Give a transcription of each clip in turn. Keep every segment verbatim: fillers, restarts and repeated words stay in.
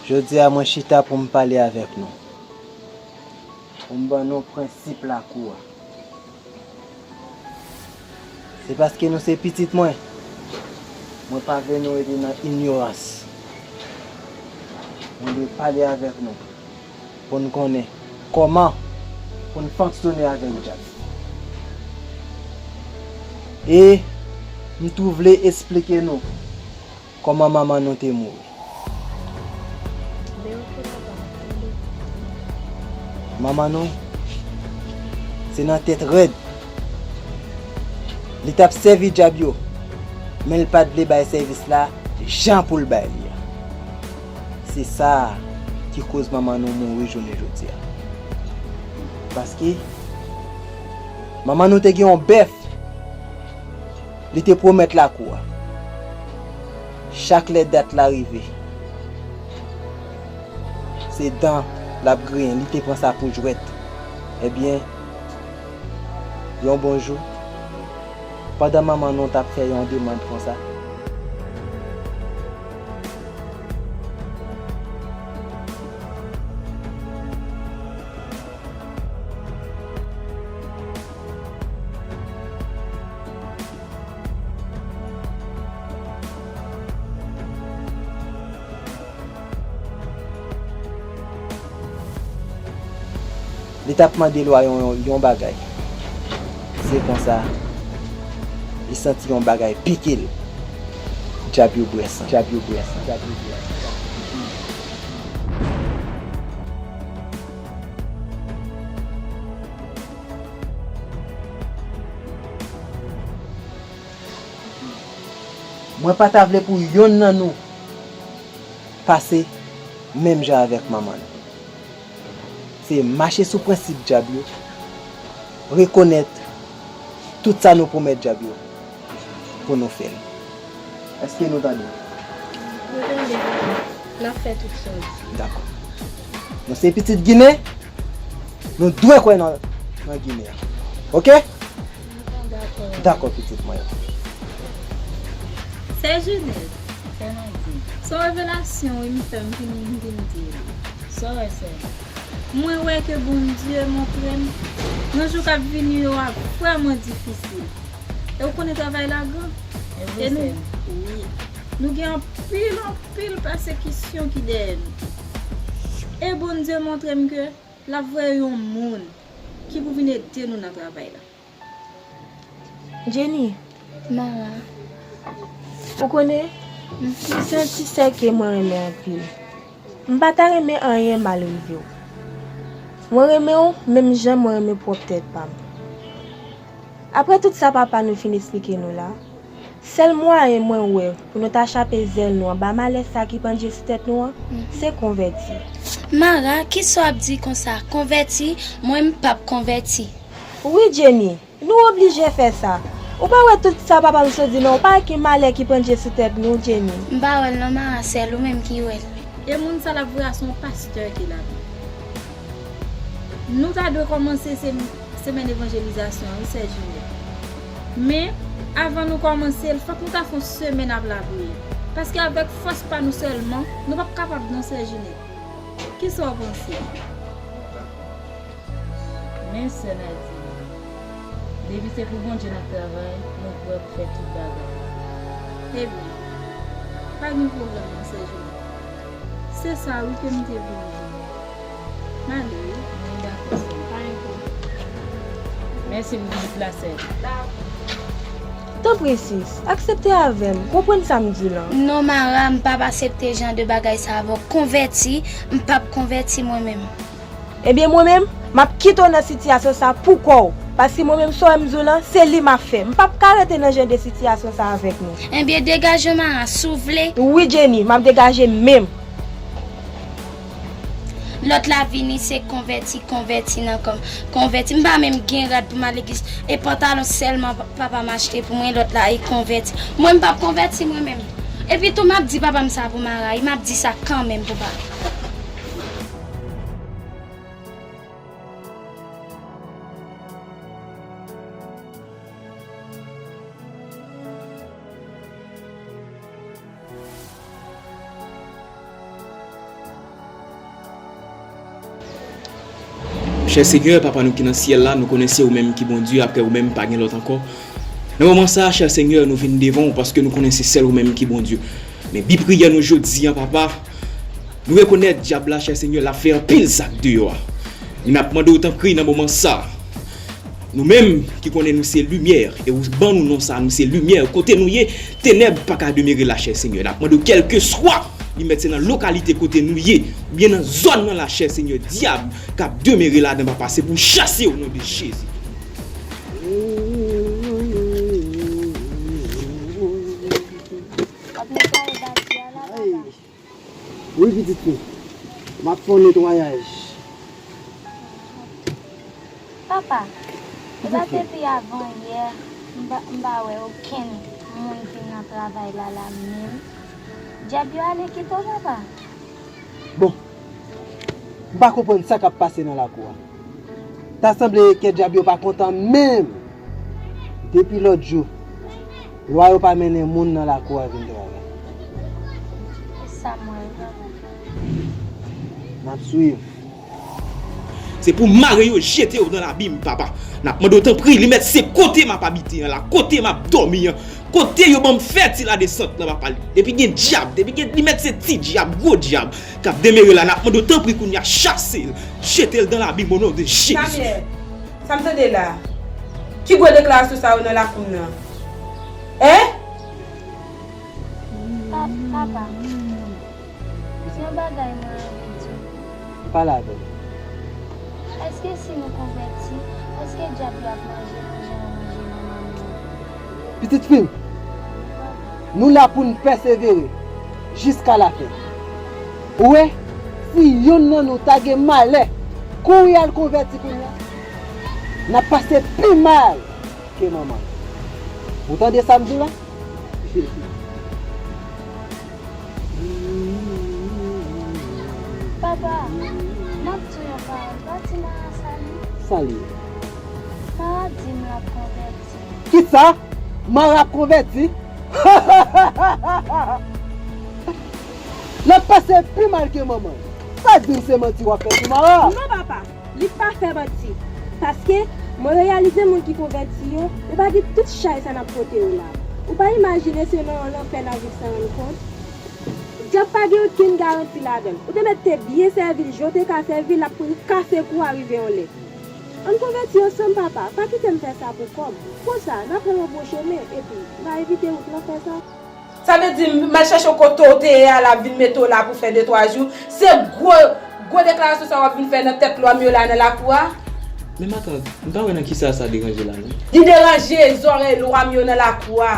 Jodi a, mwen chita pou m pale avèk nou. Pou m ban nou prensip lakou a. Se paske nou se pitit mwen. Mwen pa vle nou rete nan inyorans. Mwen vle pale avèk nou pou n konnen kòman pou n fonksyone avèk dyab. E m tou vle esplike nou kòman manman nou te mouri. Manman nou, se nan tèt rèd. Li t ap sèvi dyab yo, men l pa t vle bay sèvis la jan pou l bay li a. Se sa ki koz manman nou mouri jounen jodi a. Paske manman nou te gen yon bèf li te pwomèt lakou a. Chak lè dat la rive, se dan l ap griyen, li te pran sa pou jwèt. Ebyen, yon bon jou, pandan manman nou t ap fè yon demann konsa, li t ap mande lwa yon, yon, yon bagay. Se konsa, li santi yon bagay pike l. Dyab yo bwè san, dyab yo bwè san, dyab yo bwè san. Mwen pa ta vle pou yonn nan nou pase menm jan avèk manman nou. Se mache sou prensip dyab yo, rekonèt tout sa nou pwomèt dyab yo pou nou fè l. Èske nou tande? Nou tande, papa. N ap fè tout sa w di. Dakò. Nou se pitit Ginen, nou dwe kwè nan, nan Ginen an. Oke? Dakò. Dakò, pitit mwen. Sè Jenèt. Sè Nadin. Se yon revelasyon, wi, m fè, m vin, m vin di l. Sa w wè, sè m? Mwen wè ke Bondye montre m nan jou k ap vini yo ap vrèman difisil. E ou konnen travay la gran. E nou, wi, nou gen anpil, anpil pèsekisyon ki dèyè nou. E Bondye montre m ke l ap voye yon moun ki pou vin ede nou nan travay la. Jenny. Mara. Ou konnen, se yon ti sè ke mwen renmen anpil. M pa ta renmen anyen mal rive w. Mwen renmen w menm jan mwen renmen pwòp tèt pa m. Apre tout sa papa nou fin esplike nou la, sèl mwayen mwen wè pou nou ta chape zèl nou anba malè sa ki pandye sou tèt nou an, se konvèti. Mara, kisa w ap di konsa? Konvèti? Mwen, m p ap konvèti. Wi, Jenny, nou oblije fè sa. Ou pa wè tout sa papa m sot di la, ou pa wè ki malè ki pandye sou tèt nou, Jenny? M pa wè l non, Mara, sèl ou menm ki wè l. E moun sa l ap voye a se yon pastè ki la. Nou ta dwe kòmanse se semèn evanjelizasyon an, wi, sè Jenèt. Men, avan nou kòmanse l, fòk nou ta fè yon semèn ap lapriyè. Paske avèk fòs pa nou sèlman, nou p ap kapab non, sè Jenèt. Kisa w panse? Men, sè Nadin, depi se pou Bondye n ap travay, nou prè pou fè tout bagay. Ebyen, pa gen pwoblèm non, sè Jenèt. Se sa wi ke m te vin di. M ale wi. Mwen dakò, sè. Pa gen pwoblèm. Mèsi pou vizit la, sè. Dakò. Tanpri sis, aksepte avè m, konprann sa m di la. Non, Mara, m p ap aksepte jan de bagay sa avè w. Konvèti, m p ap konvèti mwen menm. Ebyen, mwen menm, m ap kite w nan sitiyasyon sa pou kò w. Paske mwen menm, sa w wè m di w lan, se li m ap fè. M p ap ka rete nan jan de sitiyasyon sa avèk nou. Ebyen, degaje w, Mara, si w vle. Wi, Jenny, m ap degaje m menm. Lòt la vini, se konvèti, konvèti nan kò m. Konvèti. M pa menm gen rad pou m al legliz. E pantalon sèlman pa-, papa m achte pou mwen, lòt la, e konvèti. Mwen, m p ap konvèti mwen menm. Epi tou, m ap di papa m sa pou Mara, e m ap di sa kanmenm pou papa. Chè Senyè, Papa nou ki nan syèl la, nou konnen se ou menm ki Bondye, apre ou menm pa gen lòt ankò. Nan moman sa a, chè Senyè, nou vin devan w paske nou konnen se sèl ou menm ki Bondye. Men bi priyè nou jodi a, Papa, nou rekonèt dyab la, chè Senyè, l ap fè anpil zak deyò a. Men n ap mande w tanpri nan moman sa a, nou menm ki konnen nou se limyè, e ou ban nou non sa a, nou se limyè, kote nou ye, tenèb pa ka demere la, chè Senyè. N ap mande w, kèlkeswa li mèt se nan lokalite kote nou ye, oubyen nan zòn nan la, chè Senyè, dyab k ap demere ladan, Papa, se pou w chase yo, o non de Jezi. W ap netwaye bati a la, papa? Wi, pitit fi. M ap fè yon netwayaj. Papa, e pa depi avan yè, m pa, m pa wè okenn moun vin nan travay la, la menm. Dyab yo ale kite w, papa? Bon, m pa konprann sa k ap pase nan lakou a. Ta sanble kè dyab yo pa kontan menm. Depi lòt jou, lwa yo pa mennen moun nan lakou a vin travay. E sa m wè, papa? N ap swiv. Se pou mare yo, jete yo nan labim, Papa. N ap mande w tanpri, li mèt se kote m ap abite an la, kote m ap dòmi an, kote yo ban m fè ti ladesant lan, Papa. Depi gen dyab, depi gen, li mèt se ti dyab, gwo dyab k ap demere la, n ap mande w tanpri kounye a, chase l, jete l nan labim, o non de Jezi. Samuel, sa m tande la? Ki gwo deklarasyon sa yo nan lakou m nan? Hein? Pa-, papa, se yon bagay mwen anvi di w. Pale avè m. Èske si nou konvèti, èske dyab yo ap manje nou jan yo manje manman nou an? Pitit fi m, nou la pou n pèsevere jiska lafen. Ou wè, si yonn nan nou ta gen malè kouri al konvèti kounye a, n ap pase pi mal ke manman l. Ou tande sa m di w la? Papa, m ap di w yon pawòl, pa di Mara sa non. Sa l ye? Mara di m l ap konvèti. Kisa? Mara ap konvèti? L ap pase pi mal ke manman l. Sa di m se manti w ap fè sou Mara? Non, papa. Li pa fè manti. Paske, mwen reyalize moun ki konvèti yo, yo pa gen tout chay sa n ap pote yo la. Ou pa imajine se nan yon lanfè n ap viv san rann kont. Dyab pa gen okenn garanti ladan l. Ou te mèt te byen sèvi l, jan w te ka sèvi l, l ap kase kou a rive yon lè. Ann konvèti ansanm, papa. Pa kite m fè sa pou kòb. Konsa, n ap pran yon bon chemen, epi n a evite wout lanfè sa. Sa vle di, m al chèche w kote w te ye a la, vin mete w la pou fè de twa jou. Se gwo, gwo deklarasyon sa w ap vin fè nan tèt lwa m yo la nan lakou a? Men matant, m pa wè nan kisa sa deranje la non. Li deranje zòrèy lwa m yo nan lakou a.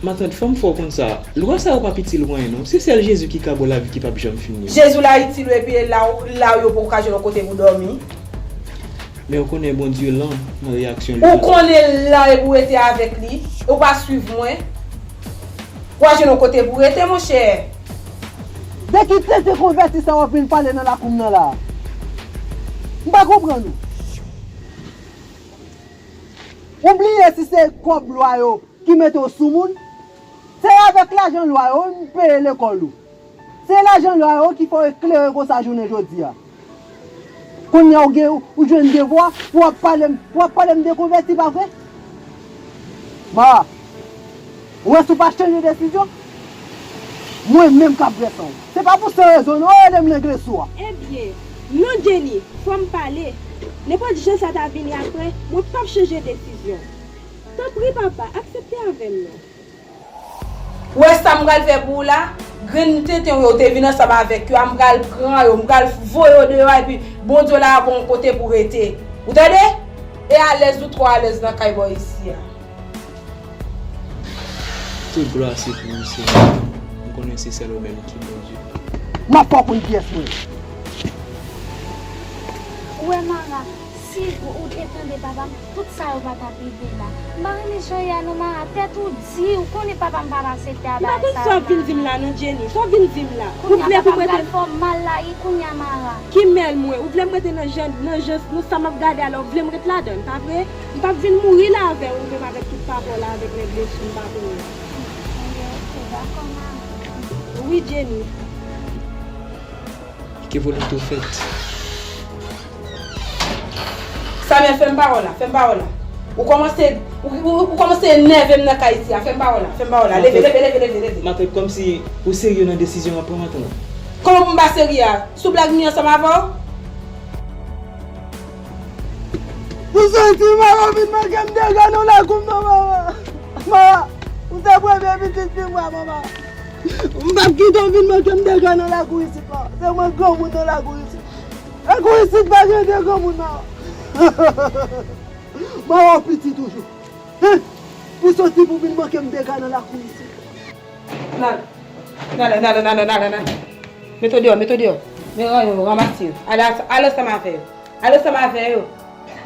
Matant, fò m fè w konn sa, lwa sa yo pa piti lwen non. Se sèl Jezi ki ka ba w lavi ki p ap janm fini an. Jezi w la itil ou epi la, la yo poko ka jwenn yon kote pou dòmi. Men ou konnen Bondye lan nan reyaksyon li. Ou konnen l lan epi w rete avèk li, ou pa swiv mwen. W a jwenn yon kote pou rete, monchè. De ki tenten konvèti sa w ap vin pale nan lakou m nan la? M pa konprann ou. Ou bliye si se kòb lwa yo ki mete w sou moun? Se avèk lajan lwa yo m peye lekòl ou. Se lajan lwa yo ki fè w eklere konsa jounen jodi a. Kounye a ou gen, ou jwenn devwa pou w ap pale m, pou w ap pale m de konvèti, pa vre? Ma, ou wè si w pa chanje desizyon, mwen menm k ap grèsan w. Se pa pou san rezon non, rele m lenglesou a. Ebyen, non Jenny, fò m pale. Nenpòt jan sa ta vini apre, mwen p ap chanje desizyon. Tanpri papa, aksepte avè m non. Ou wè sa m pral fè pou ou la? Grenn tenten w yo te vin ansanm avèk yo a, m pral pran yo, m pral voye yo deyò a, epi Bondye w la ap ba w yon kote pou rete. Ou tande? E alèz ou twò alèz nan kay bò isi a. Tout glwa se pou ou, Senyè. M konnen se sèl ou menm ki Bondye. M ap fè w konn kiyès mwen ye. Ou wè Mara, si ou te tande papa m, tout sa yo pa t ap rive la. M pa renmen jan w ye a non Mara, tèt ou di, ou konnen papa m p ap aksepte bagay sa yo. M pa konn sa w ap vin di m la non Jenny, sa w ap vin di m la. Ou vle pou m rete? Kounye a papa m pral fè w mal la, e kounye a Mara. Ki mèl mwen, ou vle m rete nan jan, nan jan, nan sa m ap gade a la, ou vle m ret ladan l, pa vre? M p ap vin mouri la avè w, ou menm avèk tout papa w la, avèk nèg leson m pa konnen. Ebyen, oke, dakò, Mara. Wi, Jenny. Ke volonte w fèt. Amèl, fè m pawòl la, fè m pawòl la. Ou kòmanse, ou, ou, ou kòmanse enève m nan kay isi a, fè m pawòl la, fè m pawòl la. Leve, leve, leve, leve, leve. Matant, kòmsi ou serye nan desizyon w ap pran matant lan. Kòman pou m pa serye a? Sou blag m ye ansanm avè w? Ou soti, mama, vin manke m dega nan lakou m nan, mama. Mama, ou se premye pitit fi m, mama. M p ap kite w vin manke m dega nan lakou isit, mama. Se mwen granmoun nan lakou isit. Lakou isit pa gen de granmoun, mama. Mama, w piti toujou. Hein? Ou soti pou vin manke m dega nan lakou isit. Nale. Nale, nale, nale, nale, nale. Mete w deyò, mete w deyò. Men ranyon yo, ranmase yo. Ale, ale ansanm avè yo. Ale ansanm avè yo.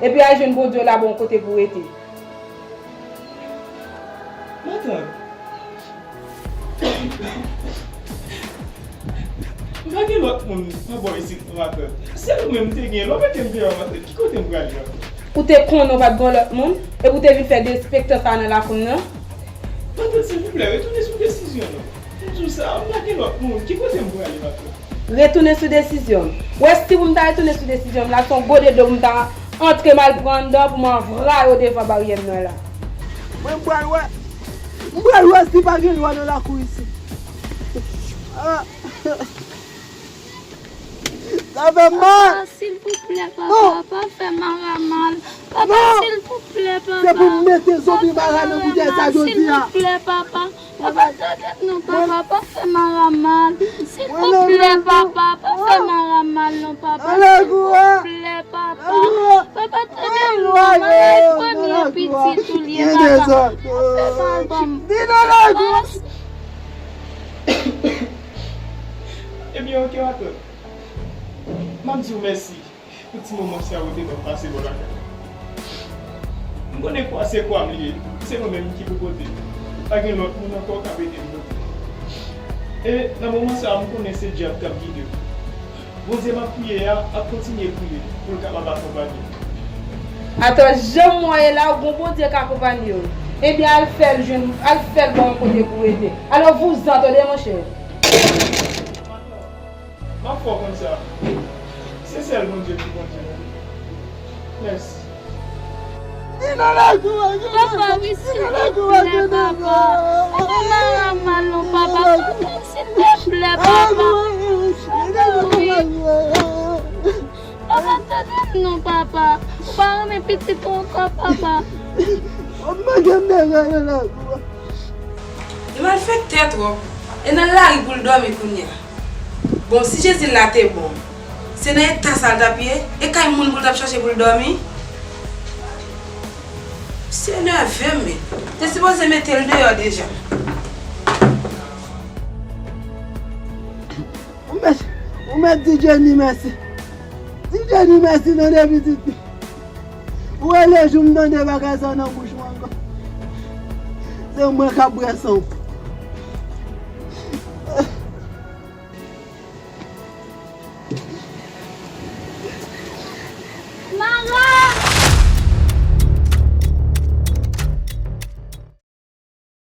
Epi al jwenn Bondye laba w yon kote pou w rete. Matant. M pa gen lòt moun pa bò isit non, matant. Se ou menm m te gen. Lè w mete m deyò, matant, ki kote m prale, matant? Ou te konnen w pa t gen lòt moun, epi w te vin fè derespektan sa nan lakou m nan? Matant, silvouplè, retounen sou desizyon nou. M di w sa, m pa gen lòt moun. Ki kote m prale, matant? Retounen sou desizyon m. Ou wè, si pou m ta retounen sou desizyon m la, se yon gode dlo pou m ta antre m al pran anndan pou m anvraye w devan baryè m nan la. Mwen, m pral wè. M pral wè si pa gen lwa nan lakou isit. Ah. Sa fè m mal. Papa, silvouplè, papa, pa fè Mara mal. Papa, silvouplè, papa. Se pou m mete zonbi Mara nan boutèy sa jodi a. Silvouplè, papa. Papa, tande m non, papa, pa fè Mara mal. Silvouplè, papa, pa fè Mara mal non, papa. Silvouplè, papa. Papa, tande m non, Mara se premye pitit ou li ye, papa. Pa fè mal ban m. Papa, Ebyen, oke, matant. M ap di w mèsi pou ti moman sa yo te ban m pase bò lakay ou. M konnen kwa se kwa m li ye, se mwen menm ki pou pote l. Pa gen lòt moun ankò k ap ede m pote l. E nan moman sa a, m konnen se dyab k ap gide w. Bondye m ap priye a ap kontinye priye pou l kapab akonpanye w. Atò, jan m wè w ye la, ou gon Bondye k akonpanye w. Ebyen, al fè l jwenn, al fè l ba w yon kote pou w rete. Alò, vouzan, tande, monchè. M ap fè w konn sa. Se sèl Bondye ki Bondye. Mèsi. Papa, wi, silvouplè, papa. Papa, Mara mal non, papa. Silvouplè, papa. Papa, wi. Papa, tande m non, papa. Ou pa renmen pitit ou ankò, papa. Ou manke m dega nan lakou a. Li malfektè twòp. E nan lari pou l dòmi kounye a. Bon, si Jezi la te bon, se nan eta sa l t ap ye? E kay moun pou l t ap chache pou l dòmi? Misye enève m, men. Te sipoze mete l deyò deja. Ou mèt, ou mèt di Jenny mèsi. Di Jenny mèsi, tande pitit li. Ou wè lejou m tande bagay sa nan bouch ou ankò. Se mwen k ap bwè san w.